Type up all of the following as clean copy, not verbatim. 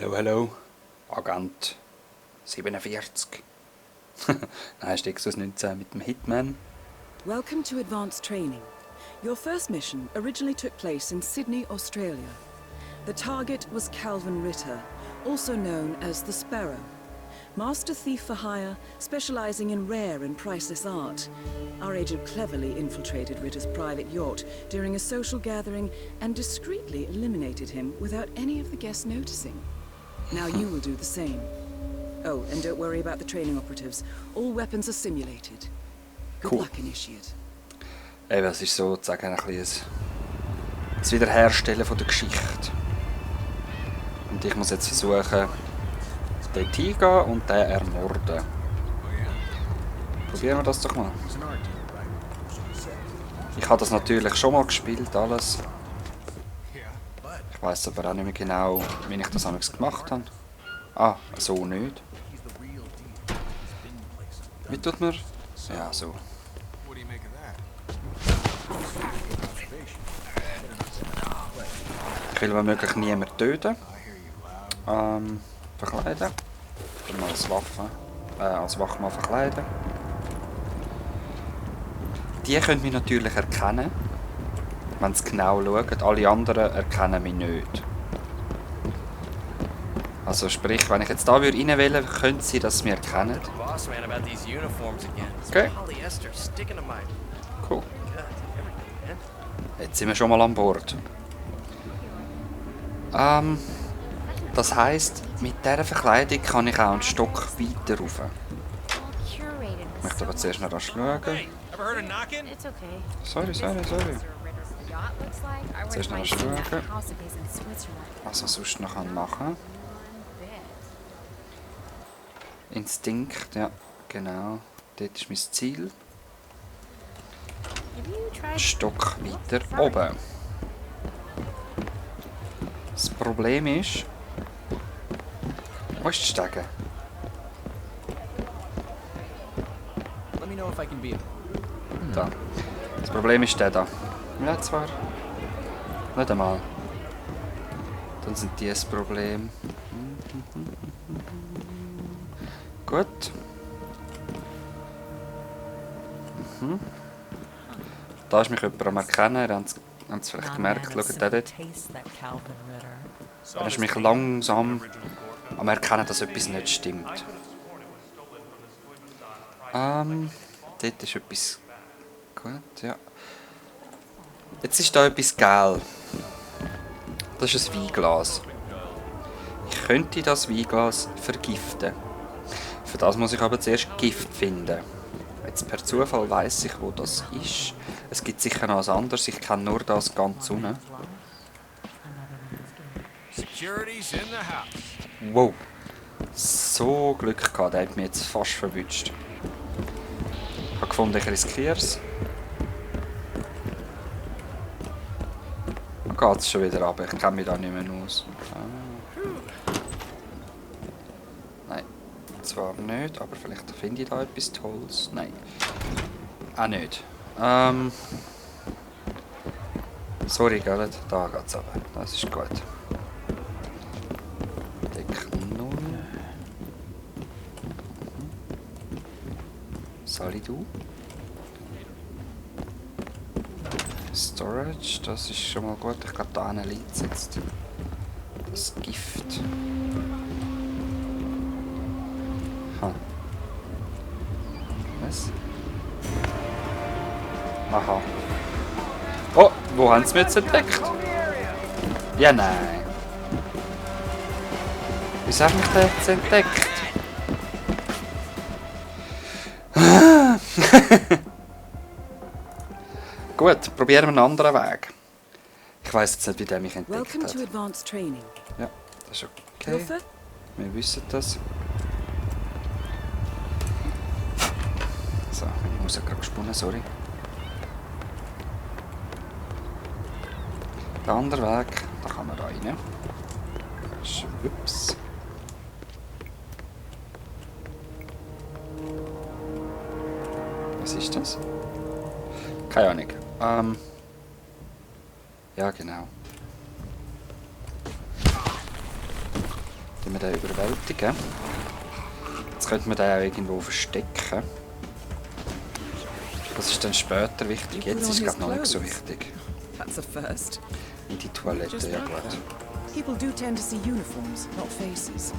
Hallo, hallo. Agent 47. Nein, Stexus 19 mit dem Hitman. Welcome to advanced training. Your first mission originally took place in Sydney, Australia. The target was Calvin Ritter, also known as the Sparrow. Master thief for hire, specializing in rare and priceless art. Our agent cleverly infiltrated Ritter's private yacht during a social gathering and discreetly eliminated him without any of the guests noticing. Now you will do the same. Oh, and don't worry about the training operatives. All weapons are simulated. Good Cool. luck, Initiate. Eben, es ist sozusagen ein bisschen das Wiederherstellen von der Geschichte. Und ich muss jetzt versuchen, dort hingehen und den ermorden. Probieren wir das doch mal. Ich habe das natürlich schon mal gespielt, alles. Ich weiss aber auch nicht mehr genau, wie ich das damals gemacht habe. Ah, so nicht. Wie tut man? Ja, so. Ich will womöglich niemanden töten. Verkleiden. Ich will mal als Wachmann verkleiden. Die können mich natürlich erkennen, wenn sie genau schauen. Alle anderen erkennen mich nicht. Also sprich, wenn ich jetzt da rein wählen, könnte sie das mir erkennen. Okay. Cool. Jetzt sind wir schon mal an Bord. Das heisst, mit dieser Verkleidung kann ich auch einen Stock weiter rauf. Ich möchte aber zuerst noch rasch schauen. Sorry. Zuerst noch rasch schauen, was ich sonst noch machen kann. Instinkt, ja, genau. Dort ist mein Ziel. Ein Stock weiter oben. Das Problem ist... Wo ist die Stege? Da. Das Problem ist der da. Ja, zwar. Nicht einmal. Dann sind die das Problem. Gut. Da ist mich jemand am Erkennen. Ihr habt es vielleicht gemerkt. Schaut der dort. Er ist mich langsam am Erkennen, dass etwas nicht stimmt. Dort ist etwas... Gut, ja. Jetzt ist da etwas gelb. Das ist ein Weinglas. Ich könnte das Weinglas vergiften. Für das muss ich aber zuerst Gift finden. Jetzt per Zufall weiss ich, wo das ist. Es gibt sicher noch was anderes. Ich kenne nur das ganz unten. Wow. So Glück gehabt, der hat mich jetzt fast verwünscht. Ich habe gefunden, ich riskiere es. Geht es schon wieder runter? Ich kenne mich da nicht mehr aus. Nein, zwar nicht, aber vielleicht finde ich da etwas Tolles. Nein, auch nicht. Sorry, gell? Da geht es runter. Das ist gut. Deck 0. Salidu. Storage, das ist schon mal gut. Ich glaube, da hinten liegt es jetzt. Das Gift. Was? Aha. Oh, wo haben sie mich jetzt entdeckt? Ja, nein. Wieso haben mich da jetzt entdeckt? Gut, probieren wir einen anderen Weg. Ich weiss jetzt nicht, wie der mich entdeckt hat. Ja, das ist okay. Wir wissen das. So, ich muss ja gerade gesponnen, sorry. Der andere Weg, da kann man rein. Schwupps. Was ist das? Keine Ahnung. Ja, genau. Wenn wir den überwältigen. Jetzt könnte man den auch irgendwo verstecken. Das ist dann später wichtig. Jetzt ist es noch nicht so wichtig. That's a first. In die Toilette, ja gut. People do tend to see uniforms, not faces.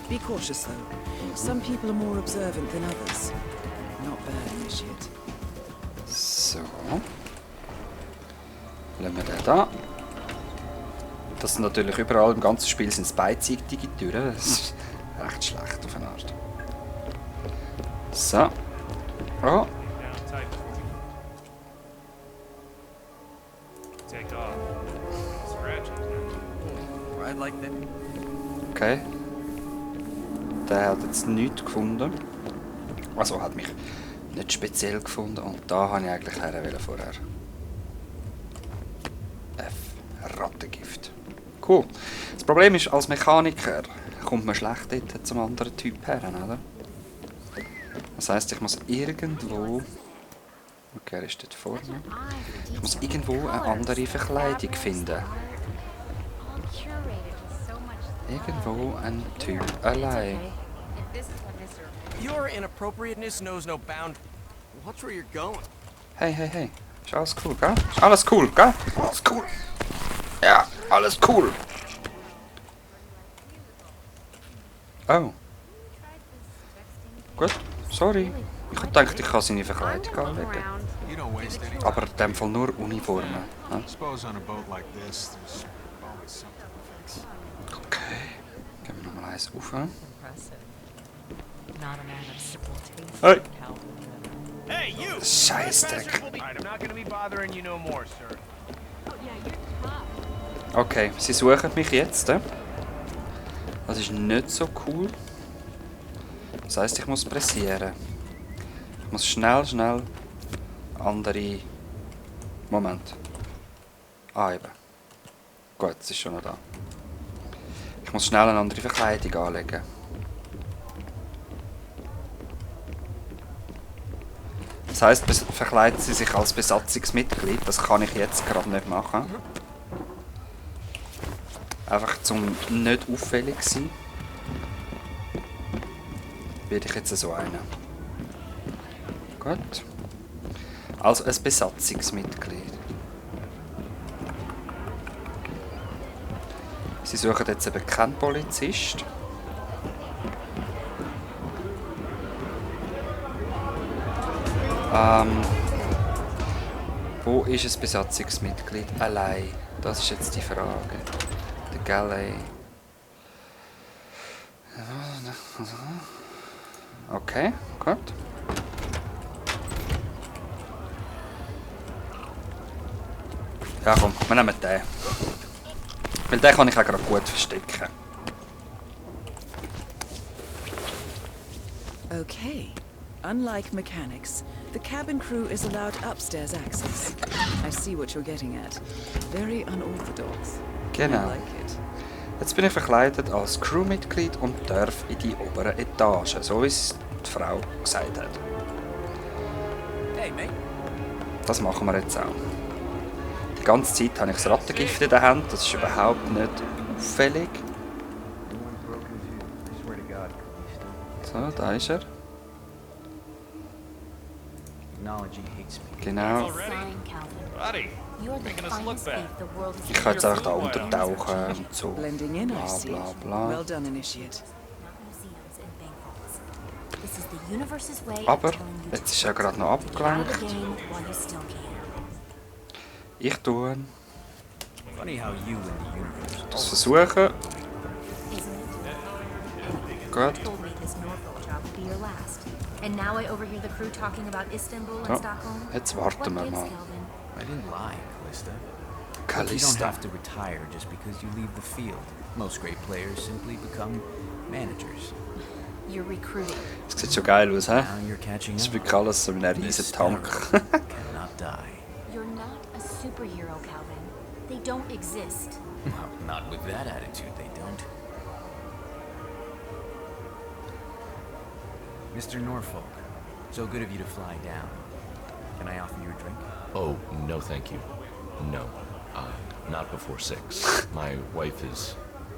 Be cautious though. Some people are more observant than others. Not bad initiate. So. Lassen wir den da. Das sind natürlich überall im ganzen Spiel sind beidseitige Türen. Das ist recht schlecht auf eine Art. So. Oh. Okay. Der hat jetzt nichts gefunden. Also hat mich nicht speziell gefunden. Und da habe ich eigentlich vorher. F. Rattengift. Cool. Das Problem ist, als Mechaniker kommt man schlecht dort zum anderen Typ her, oder? Das heisst, ich muss irgendwo... Okay, er ist dort vorne. Ich muss irgendwo eine andere Verkleidung finden. Irgendwo ein Typ allein. Your inappropriateness knows no bound. Watch where you're going. Hey, hey, hey. Ist alles cool, gell? Ist alles cool, gell? Alles cool. Ja, alles cool. Oh. Gut, sorry. Ich dachte, ich kann seine Verkleidung anlegen. Aber in dem Fall nur Uniformen. Ja? Okay. Gehen wir nochmal eins auf. Hey! Hey, you! Scheißdreck. I'm not gonna be bothering you no more, sir. Okay, sie suchen mich jetzt. Das ist nicht so cool. Das heisst, ich muss pressieren. Ich muss schnell andere... Moment. Ah, eben. Gut, es ist schon noch da. Ich muss schnell eine andere Verkleidung anlegen. Das heisst, verkleiden sie sich als Besatzungsmitglied. Das kann ich jetzt gerade nicht machen. Einfach zum nicht auffällig sein. Werde ich jetzt so einen. Gut. Also ein Besatzungsmitglied. Sie suchen jetzt eben keinen Polizist. Wo ist ein Besatzungsmitglied allein? Das ist jetzt die Frage. Der Galley. Okay, gut. Ja komm, wir nehmen den. Weil den kann ich auch gerade gut verstecken. Okay. Unlike mechanics, the cabin crew is allowed upstairs access. I see what you're getting at. Very unorthodox. Genau. I like it. Jetzt bin ich verkleidet als Crewmitglied und darf in die oberen Etagen, so wie es die Frau gesagt hat. Hey, mate. Das machen wir jetzt auch. Die ganze Zeit habe ich das Rattengift in der Hand, das ist überhaupt nicht auffällig. So, da ist er. Genau. Ich kann jetzt einfach da untertauchen und so. Blending in, I Bla see. bla bla. Well done, Initiate. Aber jetzt ist er gerade noch abgelenkt. Ich tue Funny how you and the universe. das versuchen. Gut. And now I overhear the crew talking about Istanbul and Ja, Stockholm. jetzt warten wir What gives, mal. Kelvin? I didn't lie, Callista. You don't Callista. have to retire just because you leave the field. Most great players simply become managers. You're recruiting. Das sieht schon geil aus, hä? Now you're catching Das ist up. wirklich alles so in einem riesen This Tank. sparrow cannot die. You're not a superhero, Calvin. They don't exist. Well, not with that attitude, they don't. Mr. Norfolk, so good of you to fly down. Can I offer you a drink? Oh, no thank you. No. Not before 6. My wife is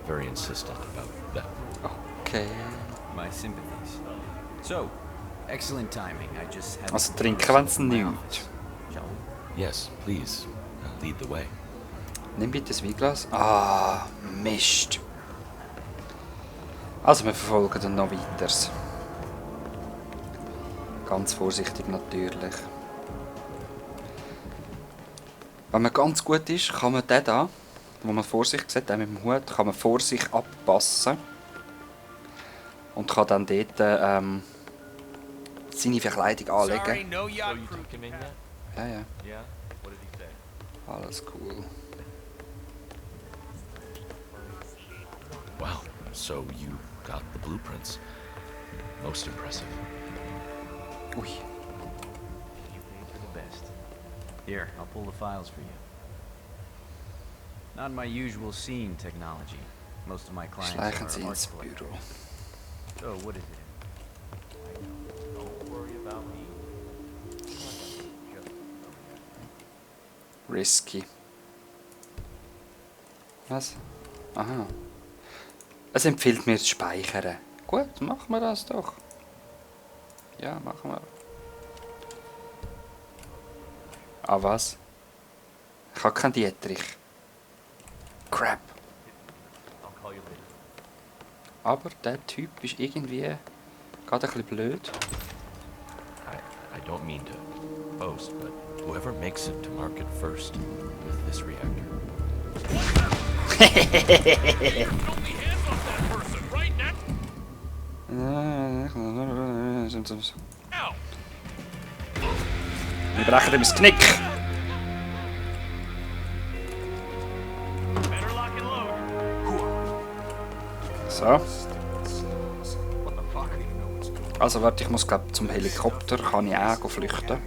very insistent about that. Oh Okay. My sympathies. So, excellent timing. I just had Also trinken wollen sie nicht. Shall we? Yes, please. Lead the way. Nimm bitte das Weinglas. Ah, Mist. Also wir verfolgen dann noch weiters. Ganz vorsichtig natürlich. Wenn man ganz gut ist, kann man den da, wo man vor sich sieht, den mit dem Hut, kann man vor sich abpassen. Und kann dann dort seine Verkleidung anlegen. no yacht crew. Ja, ja. Yeah? What did he say? Alles cool. Wow. So you got the blueprints. Most impressive. Ui. You paid for the best. Here, I'll pull the files for you. Not my usual scene technology. Most of my clients Schleichen are Sie art ins collectors. Büro. So, what is it? Don't worry about me. Risky. Was? Aha. Es empfiehlt mir zu speichern. Gut, machen wir das doch. Ja, machen wir. Ah, was? Ich habe keinen Dietrich. Crap. I'll call you later. Aber der Typ ist irgendwie gerade ein bisschen blöd. I don't mean to boast, but whoever makes it to market first with this reactor. Wir brechen ihm das Knick. So. Also warte, ich muss glaube zum Helikopter, kann ich auch flüchten.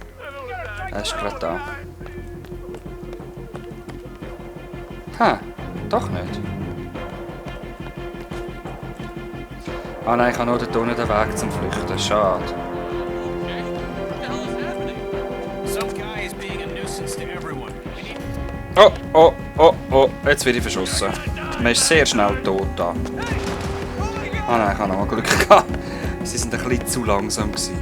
Er ist gerade da. Ha, doch nicht. Ah nein, ich habe nur dort unten den Weg zum Flüchten, schade. Some guy is being a nuisance to everyone. Oh, oh, oh, oh, jetzt werde ich verschossen. Man ist sehr schnell tot da. Ah nein, ich habe noch mal Glück gehabt. Sie sind ein bisschen zu langsam gewesen.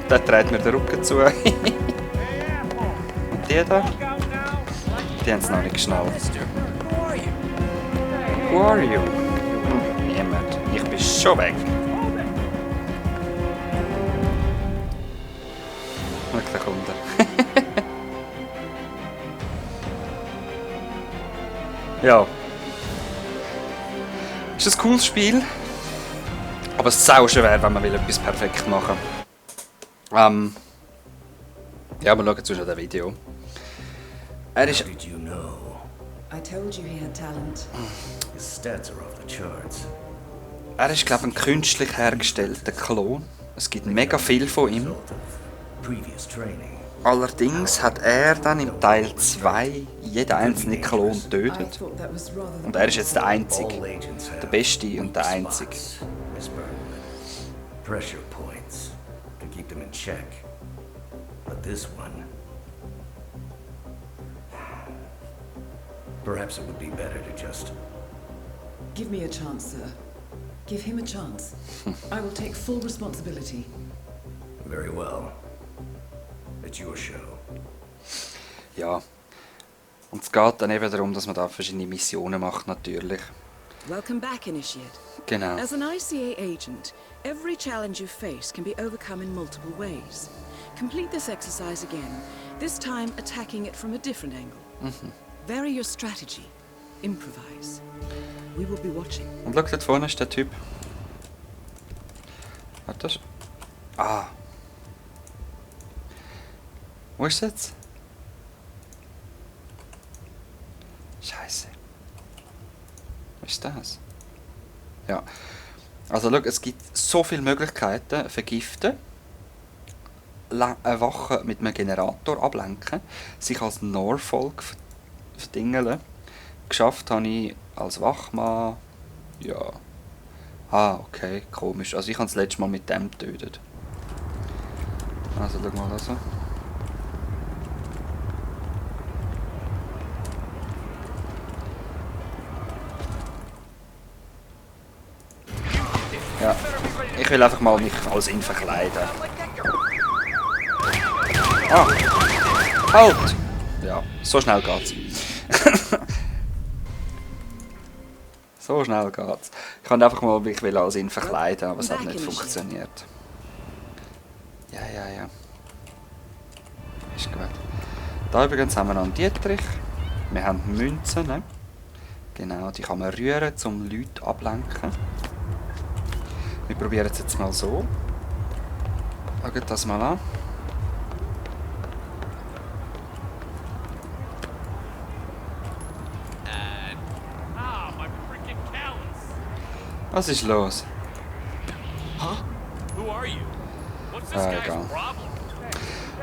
Der dreht mir den Rücken zu. Und die da? Die haben es noch nicht geschnallt. Who are you? Niemand. Ich bin schon weg. Und da kommt er. Ja. Ist ein cooles Spiel. Aber es ist sau schwer, wenn man etwas perfekt machen will. Ja, wir schauen zwischen dem Video. Er ist... Did you know? I told you he had talent. His stats are off the charts. Er ist, glaube ich, ein künstlich hergestellter Klon. Es gibt mega viel von ihm. Result of previous training. Allerdings hat er dann im Teil 2 jeden einzelnen Klon I getötet. thought that was rather Und er ist jetzt der Einzige. All agents have Der Beste und weak der Einzige. spots, Miss Bergman. Pressure points to keep them in check. But this one... Perhaps it would be better to just... Give me a chance, sir. Give him a chance. I will take full responsibility. Very well. It's your show. Ja. Und es geht dann eben darum, dass man da verschiedene Missionen macht, natürlich. Welcome back, Initiate. Genau. As an ICA agent, every challenge you face can be overcome in multiple ways. Complete this exercise again, this time attacking it from a different angle. Vary your strategy. Improvise. We will be watching. Und schau, dort vorne ist der Typ. Warte, das... Ah. Wo ist es jetzt? Scheiße. Was ist das? Ja. Also schau, es gibt so viele Möglichkeiten. Vergiften. Eine Wache mit einem Generator ablenken. Sich als Norfolk verdingeln. Geschafft habe ich als Wachmann. Ja. Ah, okay, komisch. Also ich habe das letzte Mal mit dem getötet. Also schau mal das an. Ja, ich will einfach mal mich als ihn verkleiden. Ah! Halt! Ja, so schnell geht's. So schnell geht's. Ich kann einfach mal mich als ihn verkleiden, aber es hat nicht funktioniert. Ja. Ist gut. Da übrigens haben wir noch einen Dietrich. Wir haben Münzen. Ne? Genau, die kann man rühren, um Leute ablenken. Wir probieren es jetzt mal so. Schaut das mal an. Was ist los? Egal.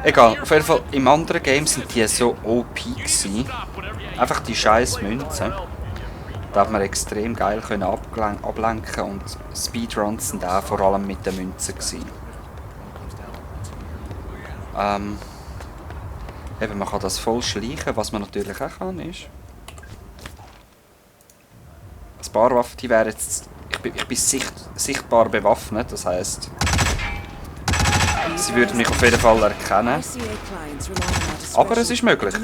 Egal, auf jeden Fall, im anderen Game sind die so OP gewesen. Einfach die scheiß Münzen. Da hat man extrem geil können ablenken und Speedruns sind auch vor allem mit den Münzen gewesen. Eben, man kann das voll schleichen, was man natürlich auch kann, ist. Ein paar Waffen, die wären jetzt... Ich bin sichtbar bewaffnet, das heisst... Sie würden mich auf jeden Fall erkennen. Aber es ist möglich.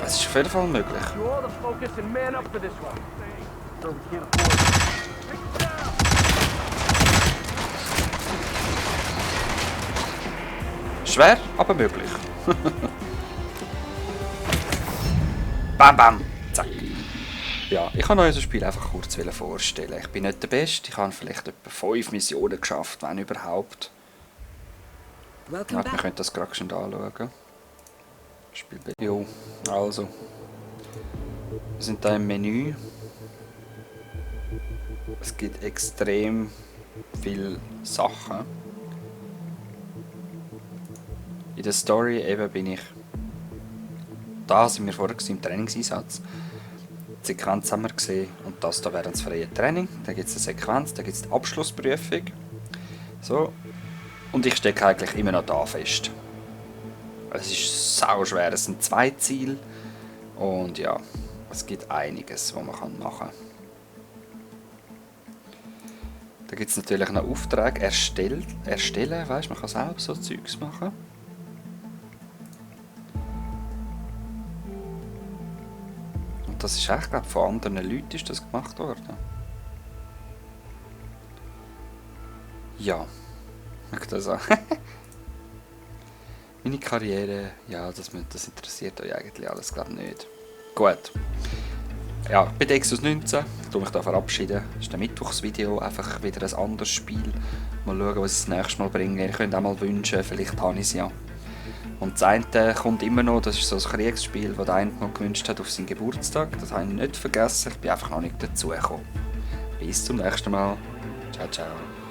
Es ist auf jeden Fall möglich. Schwer, aber möglich. Bam, bam, zack. Ja, ich kann euch das Spiel einfach kurz vorstellen. Ich bin nicht der Beste, ich habe vielleicht etwa 5 Missionen geschafft, wenn überhaupt. Ja, wir können das gerade schon anschauen. Jo, also. Wir sind hier im Menü. Es gibt extrem viele Sachen. In der Story eben bin ich... Da sind wir vorher im Trainingseinsatz. Die Sequenz haben wir gesehen und das da wäre das freie Training. Dann gibt es eine Sequenz, dann gibt es die Abschlussprüfung. So. Und ich stecke eigentlich immer noch da fest. Es ist sau schwer, es sind 2 Ziele. Und ja, es gibt einiges, was man machen kann. Da gibt es natürlich noch Aufträge. Erstellen, weißt, man kann selbst so Zeugs machen. Das ist echt, glaube ich, von anderen Leuten ist das gemacht worden. Ja, schau das an. Meine Karriere, ja, das interessiert euch eigentlich alles, glaube ich, nicht. Gut. Ja, bei Exos 19, ich tue mich da verabschieden. Das ist ein Mittwochsvideo, einfach wieder ein anderes Spiel. Mal schauen, was ich das nächste Mal bringe. Ihr könnt auch mal wünschen, vielleicht habe ich es ja. Und das eine kommt immer noch, das ist so ein Kriegsspiel, das der eine noch gewünscht hat auf seinen Geburtstag. Das habe ich nicht vergessen, ich bin einfach noch nicht dazugekommen. Bis zum nächsten Mal. Ciao, ciao.